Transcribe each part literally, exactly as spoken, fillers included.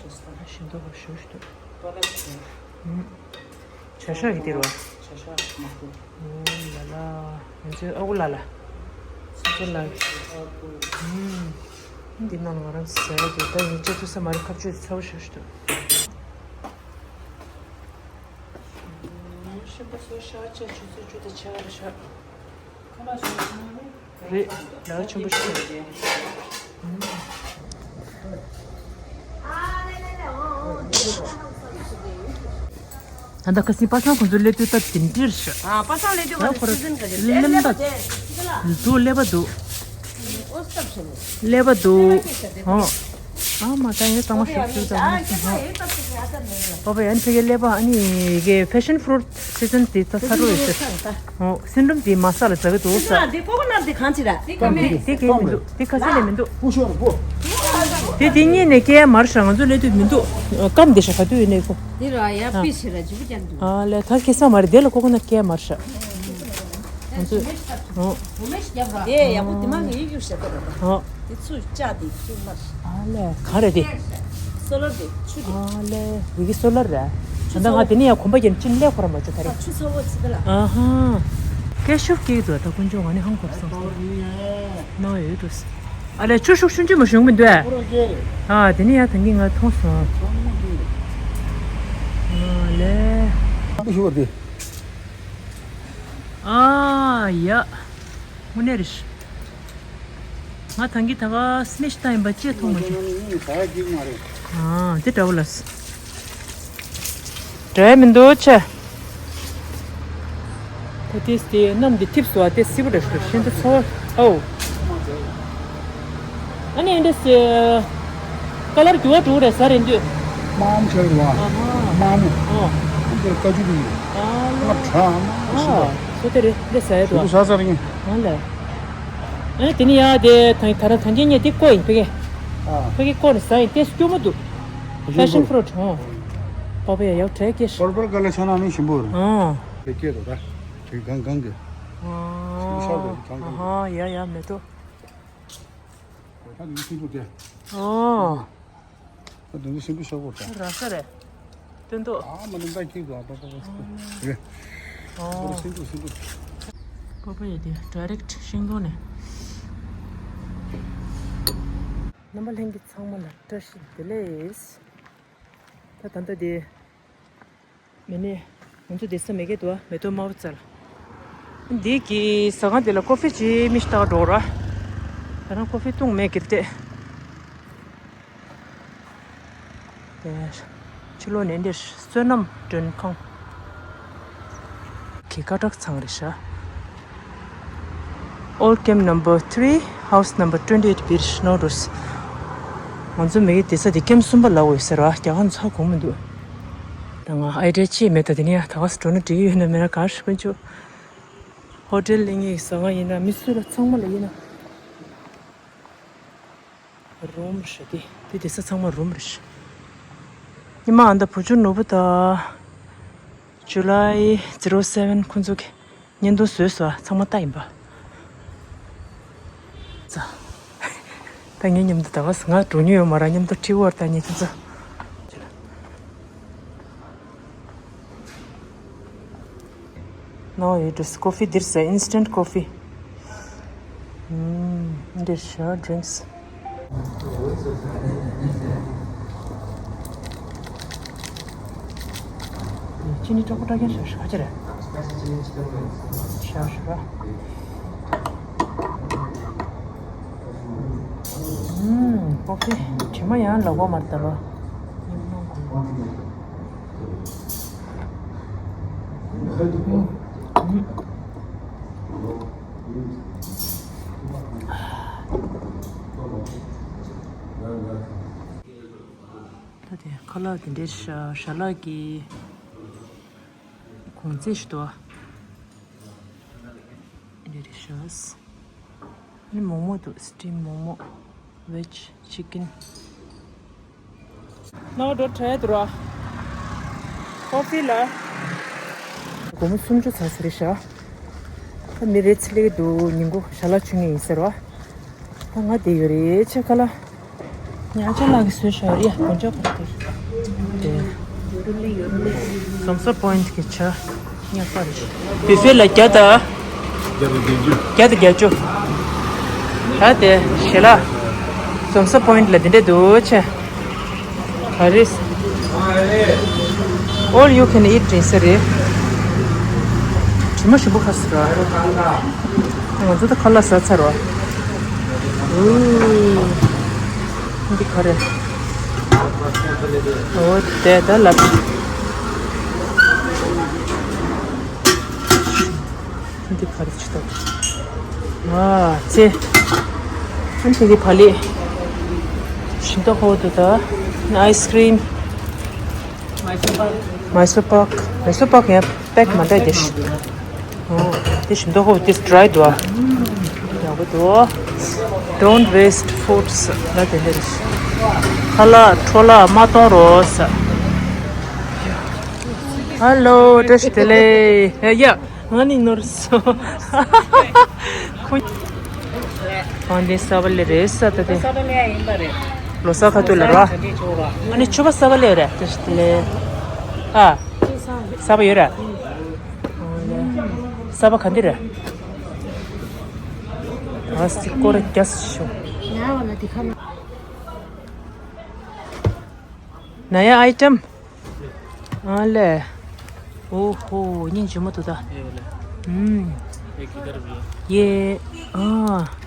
ཞིམ་མདོག་ཁ་ཤས་ཤིག་འདུག་བྱ་ཤ་གི་དེ་རེད་བ། བྱ་ཤ་མ་གཏོགས། ཨོ་ལ་ལ། ང་ཚོའི་ཨ་ཁུ་ལགས་ལ། སོ་སོ་ལ། འདི་ནང་ང་རང་ཟ་ཡ་དེ་ད་ཡིན་ཅི་ཐུབ་ས་མ་རེད། ཁ་གཅོད་ཚ་པོ་ཞིག་འདུག་ཤིན་པོ་སོ་ཤ་ཆ་ཆུ་ཚོད་བཅུ་དང་ཕྱེད་ཀ་རེད་ཤག་རེད། ལག་ཆེན་པོ་ཞིག་ད་ལྟ་ཁ་སང་པ་སངས་ཁོང་ཚོ་སླེབས་དུས་ད་དེ་འདྲ་རེད་ཤག་ཨ། པ་སངས་སླེབས་དུས་ད་ཁོ་ར་ལེམ་པ་འདུག་སླེབས་པ་འདུག་སླེབས་པ་འདུག་ཨོ། ཨ་མ་ད་ཡིན་གཙང་མ་ཞིག་ཞུ་ཙང་། པ་པ་ཡང་ཕ་གིའི་ཀླད་པ་ཨ་ནི་གི་passion fruit season དེ་ད་ཚར་རོ་ཡོད་ཟེར། ཨོ། སིན་རུམ་དེ་མ་ས་ལ་ཟ་གི་འདུག་ས། འདི་ཀོ་ཀོ་ནཊ་འདི་གང་ཅི་ར། འདི་ཀ་མེད། དེ་གས་མི་འདུག་དེ་ཁ་སེ་ལས་མི་འདུག་དེ་དེ་གཉིས་ནས་སྐྱེ་ཡ་མ་རེད་ཤག་ང་ཚོ་སླེབས་དུས་མི་འདུག་སྐམ་བསྡད་ཤག་ག་དུས་ཡིན་ནའི་ཁོ། འདི་ར་ཡ་ཨ། པི་སི་ར་ཇུ་བུ་ཅན་འདུག་ཨ་ལས་ད་ཁེ་ས་མ་རེད། དེ་ལ་ཀོ་ཀོ་ནཊ་སྐྱེ་ཡ་མ་རེད་ཤག་ང་ཚོས། ཨོ། དེ་ཡག་པོ་དེ་མ་གི་ཡིག་ཡོད་ཤག་ད་ར། ཨོ། དེ་ཚུར་བཅག་དེ་ཚུར་མར། ཨ་ལས་ག་རེ་དེ། སོ་ལར་དེ་ཆུ་དེ། ཨ་ལས་ཡི་གེ་སོ་ལར་རེད། ད་ལྟ་ང་དེ་ནས་ཡང་གོམ་པ་རྒྱབ་ཅིན་ལས་ཁོ་ར་མ་བྱུང་ད་རེད། ཆུ་སོ་བོ་ཚི་ད་ལ། ཨ་ཧ། ཀེ་ཤུ་ཀེ་དུ་ད་དཀོན་མཆོག་ང་ནི་ཧང་གོར་སོང་སོང་། ནོ་ཡོད་དུ། ཨ་ལས་ཆུ་ཤུགས་ཆུན་ཆུན་མ་བྱུང་མི་འདུག་ཨ། ཨ་དེ་ནས་ཡང་ད་གིན་ང་མཐོང་སོང་། ཨ་ལས། ཨ་ཡ། དངོས་གནས་རེད། ང་ད་གིན་ད་ག་སི་མེ་ཤི་བཏང་ཡིན་པ་ཅེས་མཐོང་མ་བྱུང་། ཨ་དེ་འདྲ་བོ་ལ། འདྲ་མི་འདུག་ཆེ། ད་དེ་དེ་གནམ་འདི་འཐིབས་སོ། ཨ་དེ་སི་པོ་འདྲ་ཞིག་ཤིན་ཏུ་ཚ་བ། ཨོ། ཨ་ནི་འདི་སི་ཀ་ལར་འགྱུར་བ་འགྲོ་གི་རེད་ཟ་རེད་འདུག་དམར་མོ་ཆགས་རེད་བ། ཨ་ཧ། དམར་མོ། ཨོ། ཨ་འདིར་ཀ་ཅུ་གི། ཨ་ལ། ལྔ་བྲག་དམར་མོ་ཞིག་ཨ་པ། སོ་དེ་རེད་འདི་ཟ་ཡ་འདུག་ཨ། ཟ་ཟ་རེད་ངས། ཨ་ལ། ཨ་དེ་ནི་ཡ་དེ་ད་ད་ར་ད་གིན་ངས་དེ་བསྐོལ་ཡིན་ཕ་གི། ཨ། ཕ་གི་བསྐོལ་ནས་ཟ་ཡིན་དེ་སྐྱོ་མོ་འདུག Passion fruit ཧོ། པ་པ་ཡ་ཡག་དྲག་སྐྱེས། པར་པལ་ཀ་ལ་ཆ་ན་མི་ཞིམ་པོ་རེད། ཨ། དེ་སྐྱེས་རེད་ད། དེ་གང་གང་གི། ཨ། ཤར་རེད་གང་གང་གི། ཨ་ཧ་ཡ་ཡ་མེ་ཏོག་ད་དེ་ཞིམ་པོ་དེ། ཨོ། ད་དེ་ཚོ་ཤིན་ཏུ་ཤོག་པོ་ད། ར་ས་རེད། སྟོན་ཐོག་ཨ་མ་ནི་ད་ཁྱེད་ཚོ་ཨ་པ་པ་པ་ཨ། རེད། ཨོ། པོ་ཤིན་ཏུ་ཤིན་ཏུ། པ་པ་ཡ་དེ་direct ཤིང་སྡོང་ནས། རྣམ་པ་ལྷན་རྒྱས་ཚང་མ་ལ་བཀྲ་ཤིས་བདེ་ལེགས། ད་ད་ལྟ་དེ། མེ་ནས། ང་ཚོ་བསྡད་ས་མེ་གེ་འདུག་ཨ། མེ་ཏོག་དམར་པོ་བཙལ། འདི་གི་ཟ་ཁང་དེ་ལ་ཀོ་ཧྥི་ཅིག་མི་ཤི་ཏག་འགྲོ་ར། ད་རང་ཀོ་ཧྥི་བཏུང་མེད་ཀིར་ཏེ། དེ། ཕྱི་ལོགས་ནས་འདིར་བསོད་ནམས་མགྲོན་ཁང་། གི་ཀ་བྲག་ཚང་རེད་ཤག Old camp number three, house number twenty eight བིར་ཤི་ནོ་རུས། ང་ཚོ་མེ་གི་དེ་ས་དེ་ཀེམ་གསུམ་པ་ལ་འོས་ཟེར་བ་རྒྱ་གར་ཚ་གོང་མི་འདུག་ད་ང་ཨའི་འདྲ་ཅི་མེད་ད་དེ་ནི་ཡ་ད་ག་སུ་འགྲོ་ན་འགྲིག་གི་ཡོད་ན་མེད་ན་གར་ཤི་ཀུན་ཆུ། ཧོ་ཊེལ་ལེ་ངེ་ཟ་ཁང་ཡིན་ན་མི་སུ་ལ་ཚང་མ་ལ་ཡིན་ན། རུམ་རེད་དེ་དེ་དེ་ས་ཚང་མ་རུམ་རེད། ཉི་མ་ཨ་ད་བུ་ཆུང་ནོར་བུ་ད། July zero seven ཁོང་ཚོ་གི་བརྙན་ཐུང་བཟོས་སོ་ཚང་མ་ལྟ་ཡིན་པ། ཙ། ད་ངའི་མཉམ་དུ་ད་ག་ང་འགྲོ་མྱོང་ཡོད་མ་ར་མཉམ་དུ་ཁྲི་བོར་ད་ཉེ་ཚུ་ཙ། Now it is coffee, this is instant coffee. Mm, this is drinks. ཅི་ནི་ཅོག་པོ་ཀྲ་རྒྱན་ཞབས་ཞུ་ག་ཅི་རེད། ཞབས་ཞུ་ར། ཨུམ། ཀོ་ཧྥི་དྲི་མ་ཡང་ལོག་པ་མ་རེད་ད་ལོ། ཨུམ། ཨུམ། ད་དེ་ཁ་ལག་དེ་འདྲའི་ཞྭ་ཞྭ་ལག་གི་གོང་ཚད་ཞིག་འདུག་ཨ། འདི་རེད་ཤག་ནི་མོག་མོག་འདུག་སི་ཊིམ་མོག་མོག་ཝེཇ་ཅི་ཀིན། ནོ་འགྲོ་བྲལ་འདུག་ར། ཀོ་ཧྥི་ལ། སྒོར་མོ་སུམ་ཅུ་ཚར་ས་རེད་ཤག་ད་མི་རེ་ཚི་ལེ་འདུག་ཉིན་གུང་ཞྭ་ལག་མཆོད་མཁན་ཡིན་ཟེར་བ། ད་ང་བསྡད་ཡོད་རེད་ཆེ་ཁ་ལ། ཉག་ཆ་ལག་གི་བཟོས་ཤོར་ཡ་དཀོན་མཆོག་གི་དེ། འཛོམས་ས་པོ་ཡིན་ཊི་གི་ཆ་ཉག་པ་རེད། བི་ཧྥེ་ལ་བརྒྱ་དང་། བརྒྱ་དང་བརྒྱད་ཅུ། ད་དེ་ཞེ་ལ། འཛོམས་ས་པོ་ཡིན་ཊི་ལ་དེ་འདྲས་འདུག་ཆེ། ག་རེ། All you can eat རེད་ས་རེད། དྲི་མ་ཞིམ་པོ་ཁ་སི་ར། ང་ཚོ་ད་ཁ་ལག་ཟ་ཚར་བ། ཨུ། འདི་ག་རེ། ཨོ་དེ་ད་ལབ། འདི་ག་རེ་ཆུ་ཏོག་ཨ་ཙེ། ཨ་ནི་དེ་གི་བ་ལི། ཞིམ་ཏོག་ཧོ་དུ་ད། ཨའི་སི་ཀྲིམ། མའི་སུར་པག་མའི་སུར་པག་ཡང་པེག་མ་འདྲ་དེ་ཤི། ཨོ། དེ་ཞིམ་ཏོག་ཧོ་དེ་ཌ་རའི་དུ་ཨ། ཡག་པོ་འདུག Don't waste foods ལ་དེ་འདྲ་རེད། ཁ་ལག་འཕྲོ་བརླག་མ་གཏོང་རོགས། ཧ་ལོ། བཀྲ་ཤིས་བདེ་ལེགས། ཡ་ཡ། ང་ནི་ནོར་སོང་། ཁོ། ཨང་དེ་ས་བ་ལེ་རེད་ས་ད་དེ། ལོ་ས་ཁ་ཐུག་ལེ་ར། ཨ་ནི་ཆུ་བ་ས་བ་ལེ་རེད་དེ་ལེ། ཨ། ས་བ་ཡོད་ར། ཨོ་ལེ། ས་བ་ག་འདི་རེད། ཨ་སི་ཀོ་ར་རྒྱ་སི་ཤོ། ན་ཡ་ཨའི་ཊམ། ཨ་ལེ། ཨོ་ཧོ། སྙིང་རྗེ་མོ་འདུག་ད། ཨུམ། ཡེ། ཨ།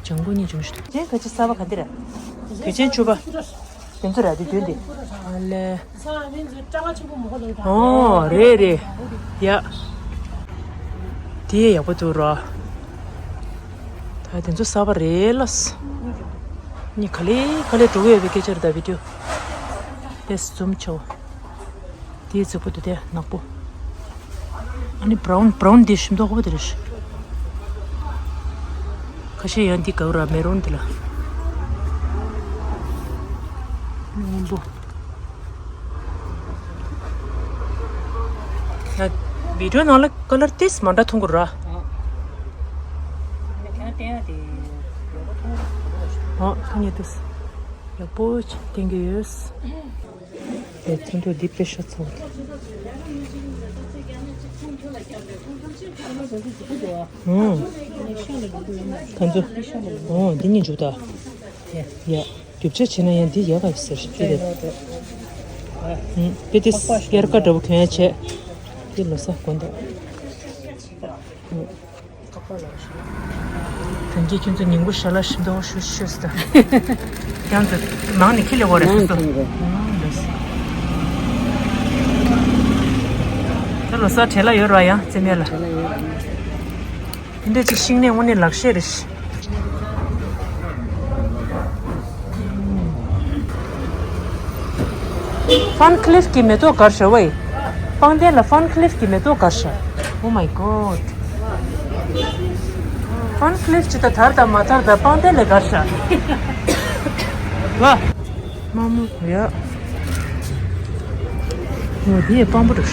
ལྗང་གུ་སྙིང་རྗེ་མོ་ཞིག་འདུག་ཅན་ག་ཅི་ས་བ་ག་འདི་ར། དུས་ཆེན་ཆུ་བ། དེ་ཚོ་ར་དེ་དོན་དེ། ཨ་ལེ། ཨོ་རེད་རེད། ཡ། དེ་ཡག་པོ་འདུག་ར། ད་དེ་ཚོ་ས་བ་རེད་ལ། ནི་ག་ལེ་ག་ལེ་འགྲོ་གི་ཡོད་པའི་སྐད་ཆ་རེད་ད་བི་ཌིའོ། དེ་ཟུམ་ཆོ། དེའི་རྫིག་པོ་དེ་དེ་ནག་པོ། ཨ་ནི་བྷ་རའུན་བྷ་རའུན་དེ་ཞིམ་མདོག་ཁ་པོ་དེ་རེད། ཁ་ཤས་ཡང་འདི་དགའ་བོ་ར་མེ་རུན་དེ་ལ། སྔོན་པོ། ཡ། བི་ཌིའོ་ནང་ལ་ཀ་ལར་ཏིས་མ་འདྲ་མཐོང་གི་ར། ཨ། ཐང་ཉེ་ཏིས། ཡག་པོ་བསྟན་གྱི་ཡོད། དེ་ཚོན་མདོག་འདི་དཔེ་ཤ་ཚ་བོ་དེ། ཨུམ། ག་ཚོད། ཨོ་འདི་གཉིས་འཇུག་ད། ཡ། རྒྱུ་ཆ་བྱས་ན་ཡང་འདི་ཡག་ག་ཟེར་ཞིག་འདི་རེད། ཨུམ། དཔེ་དེ་དབྱར་ཁ་འདྲ་པོ་གྱོན་ཡ་བྱས། འདི་ལོ་གསར་དགོན་དང་། ཨུམ། ཐོན་སྐྱེད་ཁྱོད་ཚོ་ཉིན་གུང་ཞལ་ལག་ཞིམ་མདོག་ཞུ་ཤོད་ཟེར། ཁྱོད་ཚོ་མང་ནས་ཁྱི་ལས་འོ་རེད་ཤོད་སོ། ད་ལོ་གསར་བྲེལ་ལ་ཡོད་ར་ཡང་རྩེ་མེད་ལ། འདི་འདྲ་ཅིག་ཤིང་ནས་དངོས་གནས་ལག་ཤེས་རེད། ཕན་ཁི་ལིབ་ཀྱི་མེ་ཏོག་དཀར་ཤ་བས། པང་གདན་ལ་ཕན་ཁི་ལིབ་ཀྱི་མེ་ཏོག་དཀར་ཤ། Oh my god. ཕན་ཁི་ལིབ་ཅི་ད་དར་དང་མ་དར་དང་པང་གདན་ལས་དཀར་ཤ། ལ། མ་མོ་ཡ། འོ་དེ་ཡི་པང་པོ་རེད།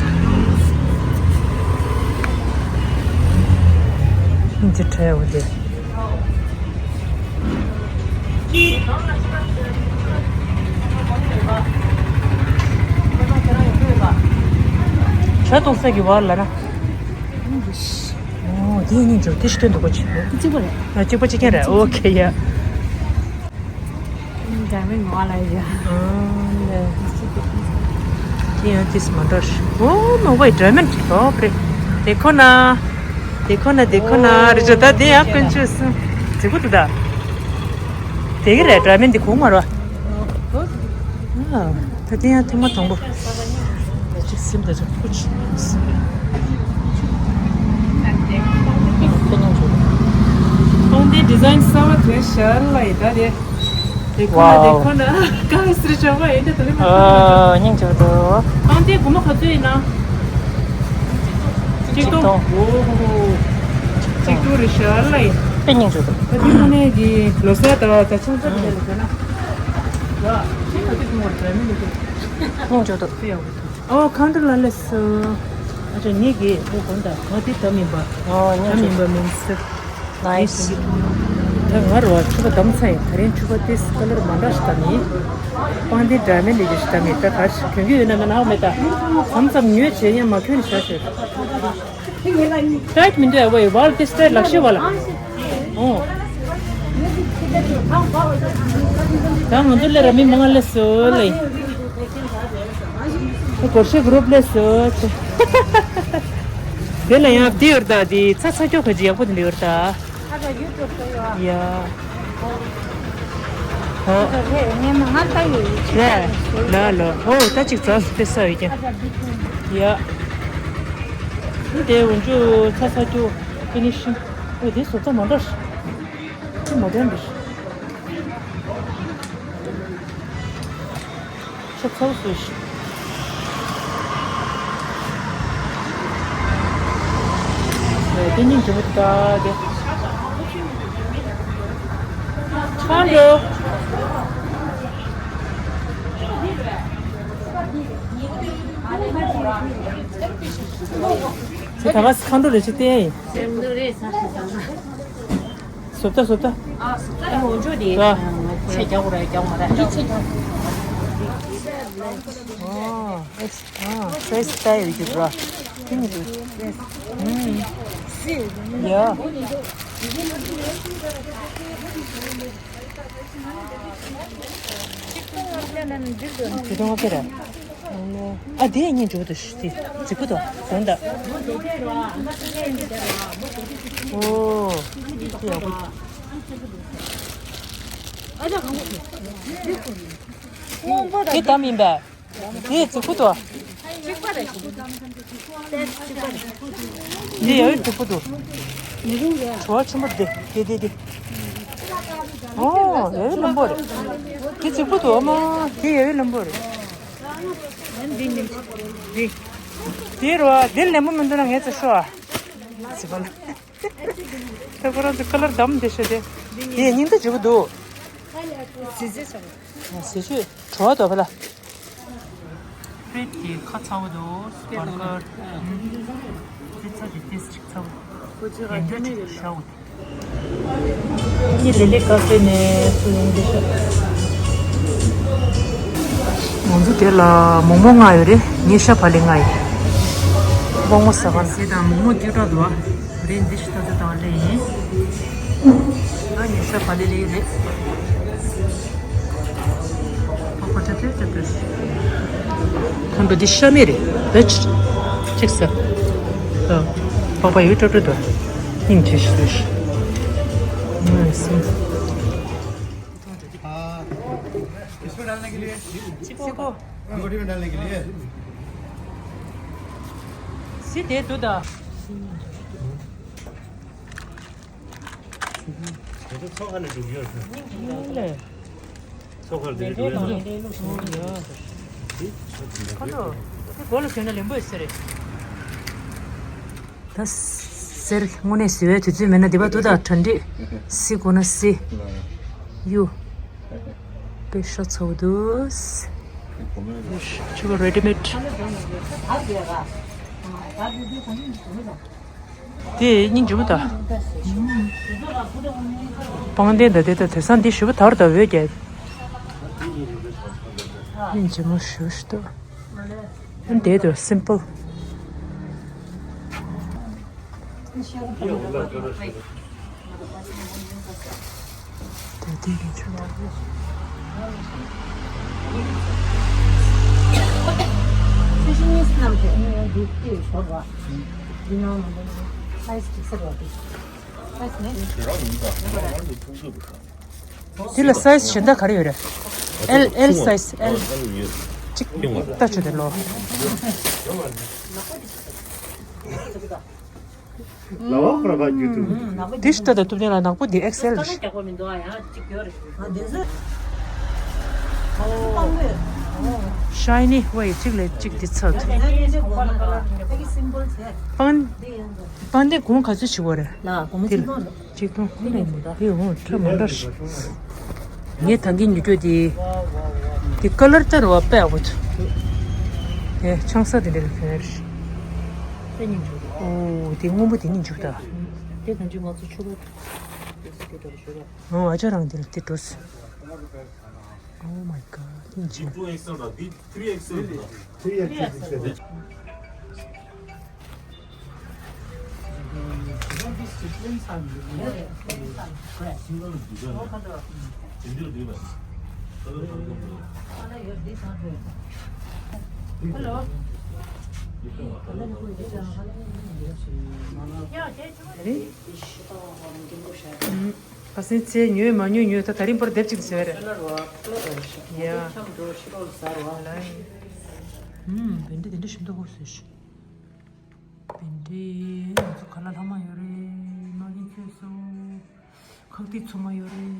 ཨིན་ཅི་ཁྲ་ཡ་འོ་དེ། ཇ་འཐུང་ས་གི་བར་ལ་ན། ཨོ་དེ་གཉིས་འཇོག་དེ་ཤི་སྟོན་འདུག་གོ་ཆེ། གཅིག་པ་རེད། ཨ་གཅིག་པ་གཅིག་རྐྱང་རེད། ཨོ་ཁེ་ཡ། འདྲ་མིན་ངོ་ལ་ཡ། ཨ་ལེ། དེ་ཡང་ཏིས་མ་འདྲ་ཤི། ཨོ་མ་ཝེ་ཌའི་མོན་ཌི་ཨོ་པ་རེད། དེ་ཁོ་ན། དེ་ཁོ་ན་དེ་ཁོ་ན་རེ་ཇོ་ད་དེ་ཡང་ཀུན་ཆུ་སུ། རྫིག་པོ་འདུག་ད། དེ་གི་རེད་ཌའི་མོན་ཌི་དེ་གོང་མ་རོ། ཨ། ད་དེ་ཡང་ཐེངས་མ་དང་པོ། ད་ཅིག་སེམས་ད་ཅིག་ཁུ་ཅིག་སེམས། ཁོང་དེ་ཌི་ཛའིན་གསར་བ་དོན་ཤར་ལ་ཡི་ད་དེ། དེ་ཁོ་ན་དེ་ཁོ་ན་ག་རེ་ཟེར་བྱ་བ་ཡིན་ད་དེ་ལས་མ་ཨ་སྙིང་རྗེ་པོ་འདུག་ཁང་དེ་སྒོར་མོ་ག་ཚོད་ཡིན་ན། གཅིག་སྟོང་། ཨོ་ཧོ་ཧོ། གཅིག་སྟོང་རེད་ཤག་ལ་ཡིན། དཔེ་སྙིང་རྗེ་པོ་འདུག་ད་དེ་ཁོ་ནས་གི་ལོ་གསར་དང་ད་ཆུང་ཙག་དེ་ལ་ག་ན། ཡ། ཁྱེད་ག་དུས་ཐུང་བར་དྲན་མི་འདུག་སྙིང་རྗེ་པོ་འདུག་དཔེ་ཡག་པོ་འདུག་ཨོ་ཁང་དུ་ལ་ལས་སུ། ཨ་ཅག་ངེད་ཀྱིས་ཨོ་གོན་དང་ང་དེ་ད་མིན་པ། ཨོ་ད་སྙིང་རྗེ་མིན་པ་མིན་སུ། Nice. ད་ང་རོ་ཕྱུ་པ་བསྡམས་ཚར་ཡིན། ད་རིང་ཕྱུ་པ་ཏིས་ཀ་ལར་མ་འདྲ་ཞིག་བསྡམས་ཡིན། པང་གདན་འདྲ་མིན་ལས་ཀྱི་ཞིག་བསྡམས་ཡིན། ད་ག་ཞིག་གྱོན་གྱི་ཡོད་ན་མེད་ན་ཧ་མེད། ད་མཚམས་མཚམས་ཉོས་བྱས་ཡང་མ་གྱོན་ནས་བཞག་ཤོད། ཊའིཊ་མི་འདུག་ཨ། ཝེ་ཝལ་ཏིས་ཊའིཊ་ལག་ཤེས་བ་ལ། ཨོ། ད་ང་ཚོ་ལས་ར་མི་མང་ང་ལས་སོ་ལེ། སྒོར་གཞས་གུ་རུབ་ལས་སོ་ཆེ། དེ་ལ་ཡང་དེ་ཡོད་ད། དེ་ཚ་ཚ་སྐྱོ་ག་ཅི་ཡག་པོ་དེ་འདྲ་ཡོད་ད། ཡ། ཨོ། ལ་ལ། ཨོ་ད་ཅིག་ཙག་སྤེ་ས་ཡོད་ཀྱང་། ཡ། དེ་འོན་ཅུ་ཚ་ཚ་སྐྱོ་ཕི་ནི་ཤིང་། ཨོ་དེ་བཟོ་ལྟ་མ་འདྲ། དེ་མོ་ཌན་རེད། ཆ་ཚ་བོ་བཟོས་ཤིག་དེ་ནི་འཇུ་ད་དེ། ཁ་འགྲོ། ཚེ་ད་ག་སི་ཁ་འགྲོ་རེ་ཆེ་བསྟན། སོབ་ད་སོབ་ད། ཨ་སོབ་ད་ཨ་འོ་འཇོ་དེ། ད། ཆེ་རྒྱག་ར་རྒྱག་མ་ར་ཆེ་ཆེ་རྒྱག་ཨ་ཨེ་ཨ་སའི་སི་ཏའི་ཡོད་རྒྱུ་ར། ཐིང་དུ། ཨུམ། སི། ཡ། ཁྱེད་རང་ཁྱེད་ར། ཨ་དེ་གཉིས་འགྲོ་དུ་ཤི་དེ་རྫིག་པོ་དང་དོན་དག་ཨོ། དེ་ཡག་པོ། དེ་དམ་ཡིན་པས། དེ་རྫིག་པོ་དང་། འདི་ཡ་ཡོད་རྫིག་པོ་འདུག་བྲོ་བ་ཆེན་པོ་འདི་འདི་འདི་འདི། ཨོ་ཡ་ཡོད་ལམ་པོ་རེད། འདི་རྫིག་པོ་འདུག་ཨ་མ། འདི་ཡ་ཡོད་ལམ་པོ་རེད། འདི་འདི་འདི། འདི་རོ་འདི་ལེན་པོ་མི་འདུག་ན་ངས་ཚ་ཤོ་ཨ། རྫིག་པོ་ལ། ད་ཁོ་རང་ཚོ་ཀ་ལར་འདམ་འདི་ཤོ་དེ། འདི་ཡ་སྙིང་ད་འཇིག་པོ་འདུག་ཟི་ཟི་ཆགས། ཟི་ཆུ་བྲོ་བ་འདུག་བ་ལ། ཀྲེབ་ཀྱི་ཁ་ཚ་བོ་འདུག་བར་གར། ཙི་ཚ་གི་ཏིས་ཅིག་ཚ་བོ། ཡང་འདྲ་ཅིག་ཤའོ། ནི་ལེ་ལེ་ཀ་ཧྥེ་ནས་སུ་ཡོང་འདི་ཤ། ང་ཚོ་དེ་ལ་མོག་མོག་ལྔ་ཡོད་རེད། ངས་ཤ་བག་ལེབ་ལྔ་ཡིན། མོག་མོག་ཟ་བ་ན། ཟས་དང་མོག་མོག་སྐྱུར་བྲག་འདུག་བ། རེད་འདི་ཤ་ཐ་ཚོད་དང་ལེ་ཡིན། ང་ངས་ཤ་བག་ལེབ་ལེ་ཡོད་རེད། ཁོང་ཁྲོ་འདི་ཤ་མེད་རེད། བེ་ཆི་གཅིག་ཟ། ཨ། པགས་པ་ཡོད་ཀྲོ་ཀྲོ་འདུག་སྙིང་རྗེ་ཞིག་ཟོས་ཤིག་ང་སེམས། इसमें डालने के लिए। चिको। अंगूठी में डालने के लिए। सी दे दो दा। ཚོགས་ཁ་ནས་འགྲོ་གི་ཡོད་རེད། ཚོགས་ཁ་ནས་འགྲོ་གི་ཡོད། ཁ་ཐོ། དེ་སྒོ་ལ་ཞོན་ན་ལེན་པོ་ཡོད་ས་རེད། ད་ཟེར་དངོས་གནས་ཟེར་བའི་དུས་ཚོད་མེད་ན་འདི་པ་དུ་ད་གྲ་འགྲིག་སི་དགོས་ན་སི། ཡུ། པེ་ཤ་ཚོགས་འདུག་ཆུ་བ་རེ་ཌི་མེད། དེ་སྙིང་རྗེ་པོ་ད། པང་གདན་ད་དེ་ད་དེ་སང་འདི་ཞུ་བ་དར་ད་འོད་རྒྱལ། སྙིང་རྗེ་མོ་ཞུ་ཞུ་ད། དེ་ད་སིམ་པལ། དེ་དེ་གི་ཆུ་ད། དེ་ལ་སའི་ཛི་གཞན་དག་ག་རེ་ཡོད་རེད། ཨེལ། ཨེལ་སའི་ཛི་ཨེལ། གཅིག་ལྟ་ཆོད་དེ་ལོ། དེ་ཤི་ད་ད་ཐུབ་ནས་ལ་ནག་པོ་འདི་ཨེག་སི་ཨེལ་རེད། ཤའི་ནི་ཝེ་གཅིག་ལས་གཅིག་འདི་ཚོད། པང་པང་འདི་གོང་ག་ཚོད་ཞིག་བོ་རེད། ལ་གོང་ཆིག་སྟོང་རེད། ཆིག་སྟོང་ཁོ་ནས་མི་འདུག་དེ་འོང་ཁྲ་མ་འདྲ་ཞིག་ངས་ད་གིན་ཉོ་རྒྱུ་དེ། དེ་ཀ་ལར་ལྟར་བ་དཔེ་ཡག་པོ་འདུག་དེ་ཆང་ས་དེ་འདྲ་ལ་ཕན་རེད། དཔེ་སྙིང་རྗེ་པོ་འདུག་ཨོ་དེ་སྔོན་པོ་དེ་ནི་འཇུག་ད། དེ་གང་ཅི་ང་ཚོ་ཆུ་བོ། ཨོ་ཨ་ཅག་རང་འདི་ལ་དེ་འགྲོ་སོང་། Oh my god. ཨིན་ཇི། Two X L དང་འདི་three X L དང་། Three X L དང་། Hello. ཁ་སང་ཚེ་ཉོས་མ་ཉོས་ཉོས། ད་ད་རིང་པར་དེབ་ཅིག་ཟེར་བ་རེད། ཡ། ཨུམ། བེ་འབྲི་དེ་འདྲ་ཞིམ་མདོག་ཁ་པོ་བཟོས་ཤག་བེ་འབྲི། ང་ཚོ་ག་ལ་ལྷག་མ་ཡོད་རེད། མ་གིན་ཁྱོད་སོང་། ཁག་ཏིག་ཚོ་མ་ཡོད་རེད།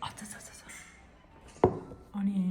ཨ་ཙ་ཙ་ཙ་ཙ། ཨ་ནི།